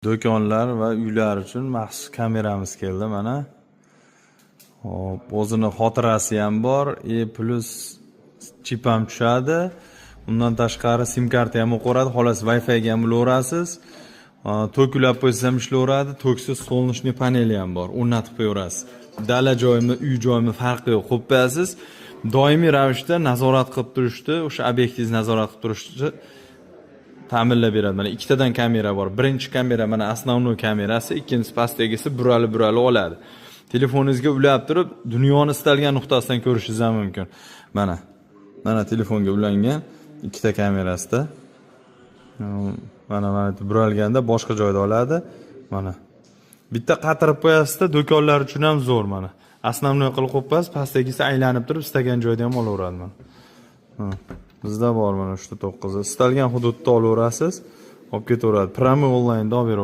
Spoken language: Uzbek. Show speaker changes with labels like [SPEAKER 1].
[SPEAKER 1] Do'konlar va uylar uchun maxsus kameramiz keldi, mana. Hop, o'zini xotirasi ham bor, e плюс chip ham tushadi. Undan tashqari sim karta ham o'qiveradi, xolos Wi-Fi ga ham ulaverasiz. Tok ulab qo'ysangiz ham ishlayveradi, toksiz солнечный paneli ham bor, o'rnatib qo'yaverasiz. Dala joymi, uy joymi, farqi yo'q, qo'yib qo'yasiz. Doimiy ravishda nazorat qilib turishni, o'sha obyektingizni nazorat qilib turishni ta'minlab beradi. Mana, ikkitadan kamera bor. Birinchi kamera mana основной kamerasi, ikkinchisi pastdagisi buralib buralib oladi. Telefoningizga ulab turib, dunyoni istalgan nuqtasidan ko'rishingiz ham mumkin. Mana. Mana, telefonga ulangan ikkita kamerasida. Mana buralganda boshqa joyda oladi. Mana. Bitta qatirib qo'yasizda, do'konlar uchun ham zo'r mana. Основной qilib qo'yib qo'yasiz, pastdagisi aylanib turib, istagan joyda ham olaveradi mana. Ha, bizda bor mana 3 ta 9. Istalgan hududda olaverasiz, olib ketaveradi. Прямой onlaynda olib beraveradi.